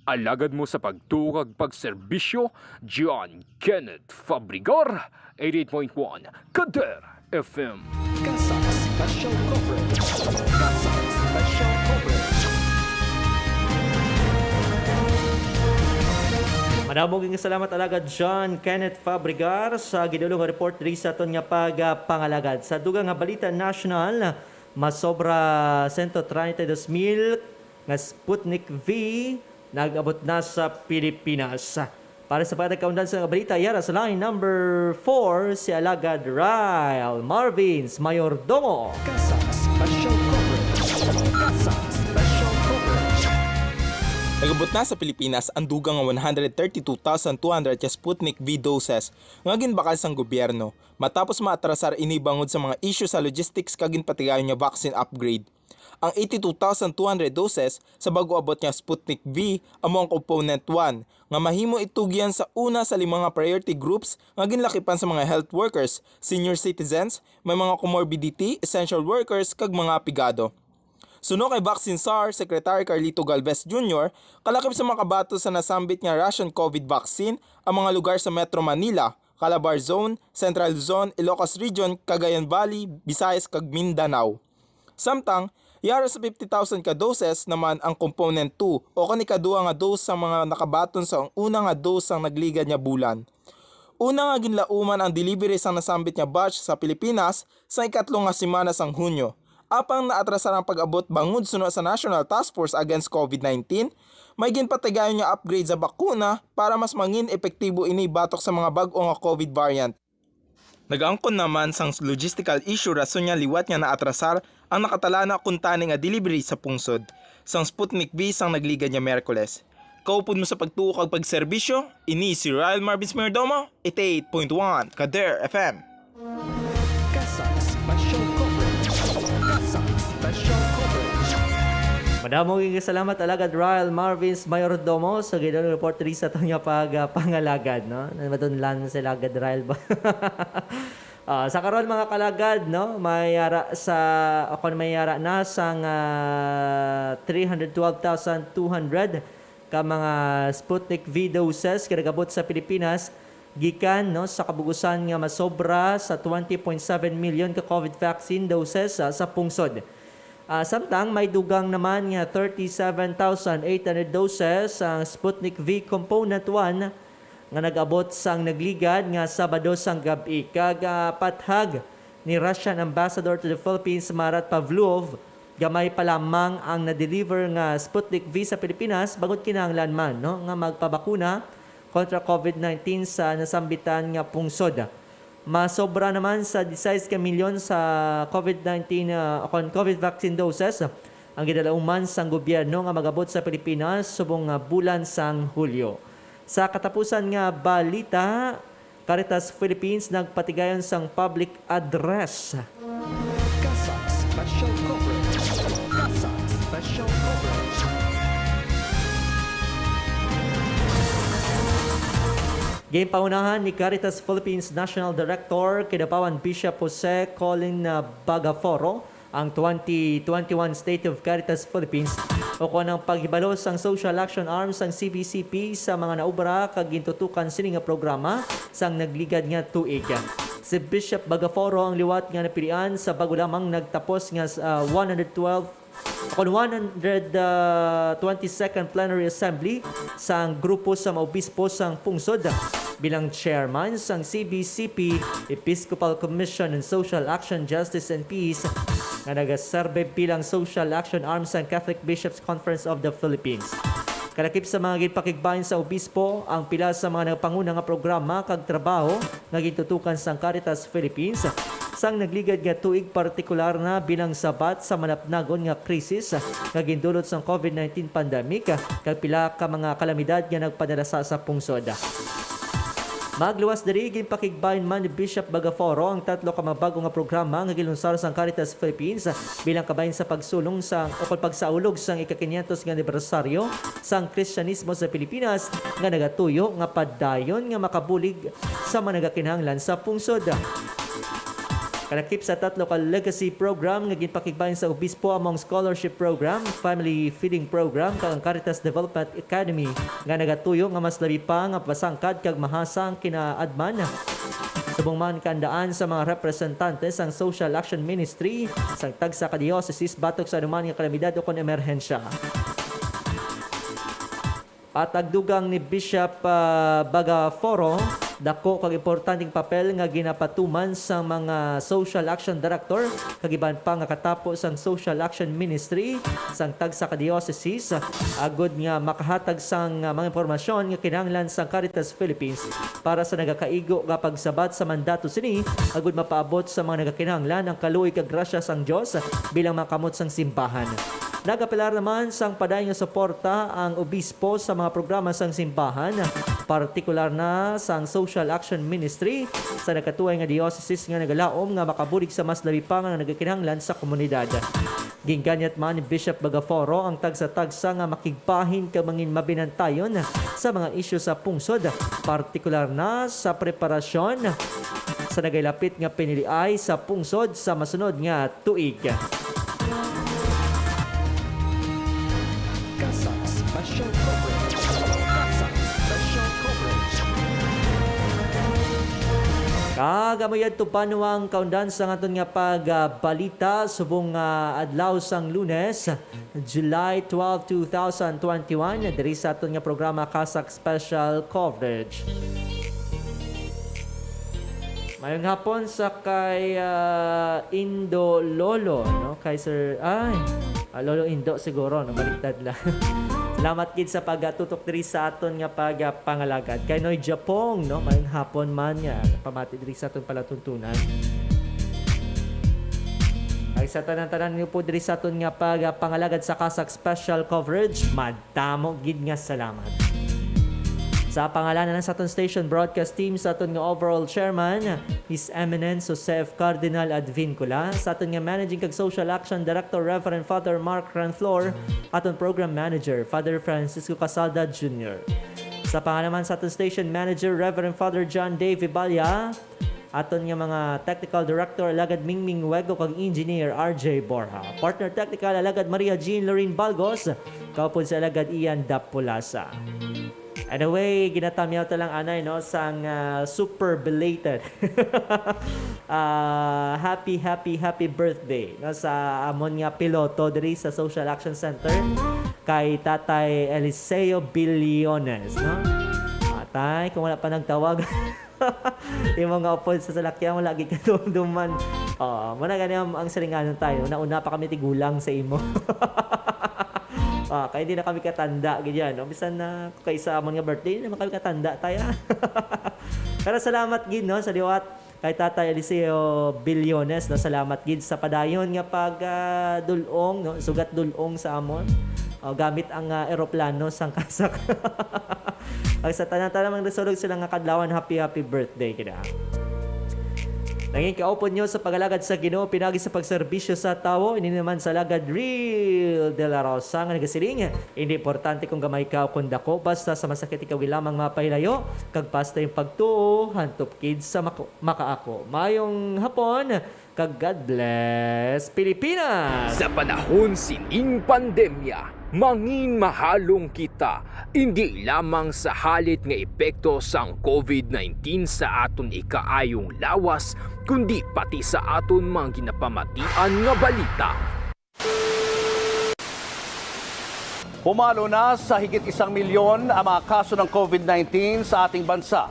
Alagad mo sa pagtuo kag pagserbisyo, John Kenneth Fabregar, eighty-eight point one Kader F M. CASAC Special Coverage. CASAC Special Coverage. Madamo nga salamat, Alagad John Kenneth Fabregar, sa gidulong nga report diri sa aton nga pagpangalagad. Sa dugang nga balita nasyonal, masobra sento treinta y dos mil nga Sputnik V nag-abot na sa Pilipinas. Para sa pagkatag kaundan sa balita, yara sa line number four, si Alagad Ryle Marvins Mayordomo. CASAC Special Coverage. CASAC Special Coverage. Nag-abot na sa Pilipinas ang dugang nga one hundred thirty-two thousand two hundred ka Sputnik V doses nga ginbakal sang gobyerno, matapos maatrasar ini bangod sa mga isyu sa logistics kag ginpatigayon nga vaccine upgrade. Ang eighty-two thousand two hundred doses sa bag-o abot nga Sputnik V amo ang component one nga mahimo itugyan sa una sa lima nga priority groups nga ginlakipan sa mga health workers, senior citizens, may mga comorbidity, essential workers, kag mga pigado. Suno kay Vaccine Czar Secretary Carlito Galvez Junior, kalakip sa makabaton sa nasambit nga Russian COVID vaccine ang mga lugar sa Metro Manila, Calabar Zone, Central Luzon, Ilocos Region, Cagayan Valley, Visayas, kag Mindanao. Samtang, yara sa fifty thousand ka doses naman ang component two o kon ikaduha nga dose sang mga nakabaton sa una nga dose sang nagligad nga bulan. Una nga ginlauman ang delivery sang nasambit nga batch sa Pilipinas sa ikatlo nga semana sang Hunyo. Apang naatrasar ang pag-abot bangod suno sa National Task Force Against COVID nineteen, may ginpatigayon nga upgrade sa bakuna para mas mangin epektibo ini batok sa mga bag-o nga COVID variant. Nagaangkon naman sang logistical issue rason nga liwat nga naatrasar ang nakatalana kuntani nga delivery sa pungsod sang Sputnik V sang nagligad nga Miyerkules. Kaupod mo sa pagtuo kag pagserbisyo, ini si Ryle Marvins Mayordomo, eighty-eight point one Kader F M. CASAC Special Coverage. CASAC Special Coverage. Madamo nga salamat, Alagad Ryle Marvins Mayordomo, sa gidulong report diri sa aton nga pag, ah, pangalagad, no? Madunlan si Alagad Ryle ba? Ah, sa karon, mga kalagad, no, may ara sa, o kon may ara na sang, ah, three hundred twelve thousand two hundred ka mga Sputnik V doses nga nag-abot sa Pilipinas gikan, no, sa kabug-usan nga masobra sa twenty point seven million ka COVID vaccine doses, ah, sa pungsod. Ah, samtang may dugang naman nga thirty-seven thousand eight hundred doses sang Sputnik V Component one nga nag-abot sang nagligad nga Sabado sang gab-i, kag, ah, pathag ni Russian Ambassador to the Philippines, Marat Pavlov, gamay pa lamang ang na-deliver nga Sputnik V sa Pilipinas, bangod kinahanglan man, no, nga magpabakuna kontra COVID nineteen sa nasambitan nga pungsod. Masobra naman sa disais ka milyon sa COVID nineteen, ah, kon COVID vaccine doses ang gidalauman sang gobyerno nga mag-abot sa Pilipinas subong nga bulan sang Hulyo. Sa katapusan nga balita, Caritas Philippines nagpatigayon sang public address. CASAC Special Coverage. CASAC Special Coverage. Ginpangunahan ni Caritas Philippines National Director, Kidapawan Bishop Jose Colin, ah, Bagaforo, ang twenty twenty-one State of Caritas Philippines, ukon ang paghibalo sang Social Action Arm sang C B C P sa mga naobra kag gintutukan sini nga programa sang nagligad nga tuig. Si Bishop Bagaforo ang liwat nga napilian sa bago lamang nagtapos nga, ah, one hundred twelve kon one hundred twenty-second Plenary Assembly sang Grupo sa mga Obispo sang Pungsod bilang chairman sang C B C P, Episcopal Commission on Social Action, Justice, and Peace, nga nagaserbe bilang social action arm sang Catholic Bishops' Conference of the Philippines. Kalakip sa mga ginpakigbahin sa obispo ang pila sa mga nagpanguna nga programa kag trabaho nga gintutukan sang Caritas Philippines sang nagligad nga tuig, partikular na bilang sabat sa malapnagon nga krisis nga gindulot sang COVID nineteen pandemic kag pila ka mga kalamidad nga nagpadalasa sa pungsod. Magluwas diri, ginpakigbahin man ni Bishop Bagaforo ang tatlo ka mga bag-o nga programa nga gilunsar sang Caritas Philippines bilang kabahin sa pagsulong sang, o kon pagsaulog sang ika-kinyentos nga anibersaryo sang Kristiyanismo sa Pilipinas, nga nagatuyo nga padayon nga makabulig sa mga nagakinahanglan sa pungsod. Kalakip sa tatlo ka legacy program nga ginpakigbahin sa obispo, among scholarship program, family feeding program, kag ang Caritas Development Academy, nga nagatuyo nga mas labi pa nga pasangkad kag mahasa ang kinaadman. Subong man kaandaan sa mga representante sang Social Action Ministry sang tagsa ka diocese batok sa anuman nga kalamidad o kon emerhensya. Patagdugang ni Bishop, ah, Bagaforo, dako kag importanteng papel nga ginapatuman sang mga Social Action Director kag iban pa nga katapo sang Social Action Ministry sang tagsa ka diocese, agud nga makahatag sang, ah, mga impormasyon nga kinahanglan sang Caritas Philippines para sa nagakaigo nga pagsabat sa mandato sini, agud mapaabot sa mga nagakinahanglan ang kaluoy kag grasya sang Dios bilang mga kamot sang simbahan. Nagapilar naman sang padayon nga suporta ang obispo sa mga programa sang simbahan, partikular na sang Social Action Ministry, sa nagkatuhay nga diocese nga nagalaom nga makabulig sa mas labi pa nga nagakinahanglan sa komunidad. Ginganyat man ni Bishop Bagaforo ang tagsa-tagsa nga makigbahin kag mangin mabinantayon sa mga isyu sa pungsod, partikular na sa preparasyon sa nagailapit nga piniliay sa pungsod sa masunod nga tuig. CASAC Special Coverage. CASAC Special Coverage. Kag amo yadto pa, nuang kaundan sang aton nga pagbalita subong nga adlaw sang Lunes, July twelve, two thousand twenty-one, diri sa aton nga programa CASAC Special Coverage. Mayong hapon sa kay, ah, Indo Lolo, no? Kay Sir, ay, ah, Lolo Indo siguro, no? Baliktad lang. Salamat gid sa pagatutok diri sa aton nga pagpangalagad. Kay Noy Japong, no? Mayong hapon man nga pamati diri sa aton palatuntunan. Kag sa tanan-tanan niyo po diri sa aton nga pagpangalagad sa CASAC Special Coverage, madamo gid nga salamat. Sa pangalanan sa aton station broadcast team, sa aton nga overall chairman, His Eminence Joseph Cardinal Advincula, sa aton nga managing kag social action director, Reverend Father Mark Ranflor, aton program manager, Father Francisco Casalda Junior. Sa pangalanan sa aton station manager, Reverend Father John Dave Iballa, aton nga mga technical director, Alagad Mingming Wego, kag engineer, R J Borja. Partner technical, Alagad Maria Jean Lorraine Balgos, kaupod si Alagad Ian Dapulasa. Anyway, ginatamyaw ta lang anay, no, sang, ah, super belated, ah, happy, happy, happy birthday, no, sa amon nga piloto diri sa Social Action Center, kay Tatay Eliseo Billones, no? Ah, tay, kung wala pa nagtawag, imo nga upod sa salakyan, wala gid kadumduman. Oh, muna gani ang, ang silinganon tayo, nauna pa kami tigulang sa imo. Ah, kay hindi na kami katanda, ganyan, no? Bisan na kay sa amon nga birthday, hindi naman kami katanda, tay, ah. Pero salamat gid, no, sa liwat kay Tatay Eliseo Billones, no? Salamat gid sa padayon nga pag, ah, dul-ong, no? Sugat dul-ong sa amon. Oh, gamit ang, ah, eroplano sang kasak. Ang sa tanan-tanan man resulog sila nga kadlawan, happy, happy birthday, kida. Nangin kaupod nyo sa pag-alagad sa Ginoo, pinagi sa pagserbisyo sa tawo, ini naman sa Alagad Real de la Rosa nga nagasiling, hindi importante kung gamay ka o kung dako, basta sa masakit ikaw lamang mapahilayo, kag basta yung pagtuo, hantop kid sa mako-, makaako. Mayong hapon, kag God bless Pilipinas! Sa panahon sining pandemya, mangin mahalong kita, indi lamang sa halit nga epekto sang covid nineteen sa aton ikaayong lawas, kundi pati sa aton mga ginapamatian nga balita. Pumalo na sa higit isang milyon ang mga kaso ng covid nineteen sa ating bansa.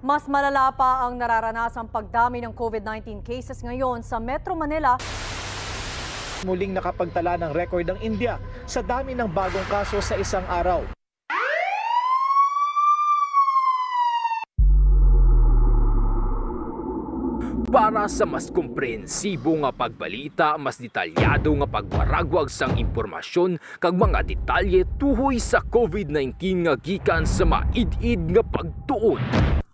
Mas malala pa ang nararanasang pagdami ng covid nineteen cases ngayon sa Metro Manila. Muling nakapagtala ng record ang India sa dami ng bagong kaso sa isang araw. Para sa mas komprehensibo nga pagbalita, mas detalyado nga pagwaragwag sang impormasyon kag mga detalye tuhoy sa covid nineteen nga gikan sa maid-id nga pagtuon,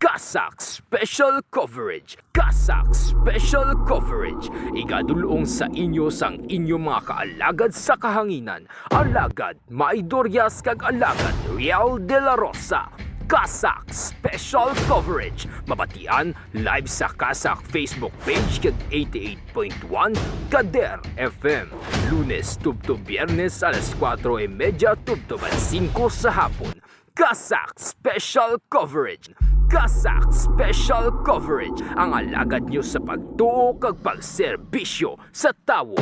CASAC Special Coverage. CASAC Special Coverage, igadulong sa inyo sang inyo mga kaalagad sa kahanginan, Alagad May Dorias kag Alagad Real de la Rosa. CASAC Special Coverage, mabatian live sa CASAC Facebook page kag eighty-eight point one Kader F M, Lunes tubtob Biyernes alas kuwatro y medya tubtob alas singko sa hapon. CASAC Special Coverage. CASAC Special Coverage, ang alagad nyo sa pagtuo kag pagserbisyo sa tawo.